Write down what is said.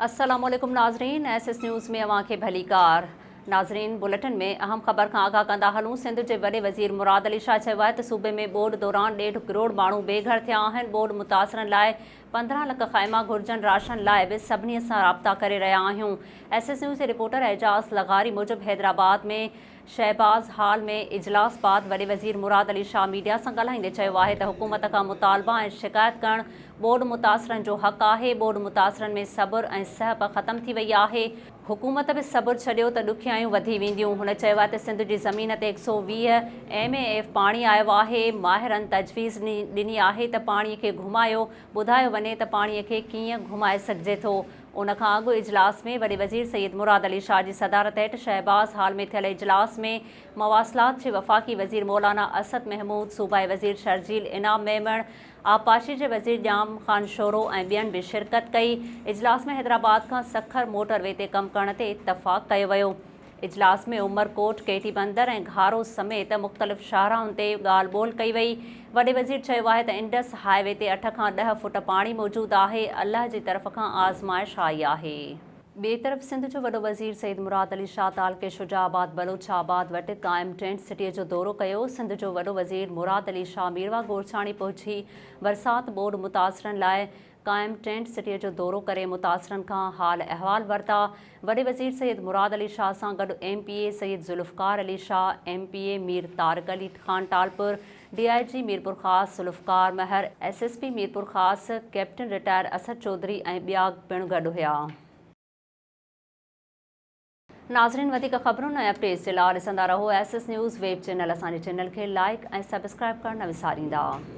السلام عليڪم ناظرين ايس ايس نيوز ۾ اوهان کي ڀليڪار ناظرين بليٽن ۾ اهم خبر کان آگاهه ڪندا هلون سنڌ جي وڏي وزير مراد علي شاهه چيو آهي ته صوبي ۾ ٻوڏ دوران ڏيڍ ڪروڙ ماڻهو بي گهر ٿيا آهن ٻوڏ متاثرن لاء 15 لک خيما گهرجن راشن لاء به سڀني سان رابطا ڪري رهيا آهيون ايس ايس نيوز جي رپورٽر اعجاز لغاري موجب حيدرآباد ۾ شهباز هال ۾ اجلاس بعد وڏي وزير مراد علي شاهه ميڊيا سان ڳالهائيندي چيو آهي ته حڪومت کان مطالبا ۽ شڪايت ڪرڻ ٻوڏ متاثرن جو حق آهي، ٻوڏ متاثرن ۾ صبر ۽ سهپ ختم ٿي وئي آهي، حڪومت به صبر ڇڏيو ته ڏکيائيون وڌي وينديون، هن چيو آهي ته سنڌ جي زمين تي 120 ايم اي ايف پاڻي آيو آهي، ماهرن تجويز ڏني آهي ته پاڻي کي گهمايو، ٻڌايو وڃي ته پاڻي کي ڪيئن گهمائي سگهجي ٿو. ان کان اڳ اجلاس ۾ وڏي وزير سيد مراد علي شاهه جي صدارت هيٺ شهباز هال ۾ ٿيل اجلاس ۾ مواصلات جي وفاقي وزير مولانا اسد محمود، صوبائي وزير شرجيل انعام ميمڻ، آبپاشي جي وزير ڄام خان شورو ۽ ٻين به شرڪت ڪئي. اجلاس ۾ حيدرآباد کان سکر موٽر وي تي ڪم ڪرڻ تي اتفاق ڪيو ويو. اجلاس ۾ عمرڪوٽ، ڪيٽي بندر ۽ گهارو سميت مختلف شاهراهن تي ڳالهه ٻولهه ڪئي وئي. وڏي وزير چيو آهي ته انڊس هاء وي تي اٺ کان ڏهه فوٽ پاڻي موجود آهي، الله جي طرف کان آزمائش آئي آهي. ٻئي طرف سنڌ جو وڏو وزير سيد مراد علي شاهه تعلقي شجاع آباد بلوچ آباد وٽ قائم ٽينٽ سٽي جو دورو ڪيو. سنڌ جو وڏو وزير مراد علي شاهه ميرواهه گورچاڻي پهچي برسات ٻوڏ متاثرن لاء قائم ٽينٽ سٽيء جو دورو ڪري متاثرن کان حال احوال ورتا. وڏي وزير سيد مراد علي شاهه سان گڏ M P A Syed Zulfiqar Ali Shah, M P A Mir Tariq Ali Khan Talpur, D I G Mirpurkhas Zulfiqar Mehar, S S P Mirpurkhas captain retire Asad Chaudhry ۽ ٻيا پڻ گڏ هيا. ناظرين وڌيڪ خبرن ۽ اپڊيٽس جي لاء ڏسندا رهو S S news web channel اسان جي چينل کي لائيڪ ۽ سبسڪرائيب ڪرڻ نه وساريندا.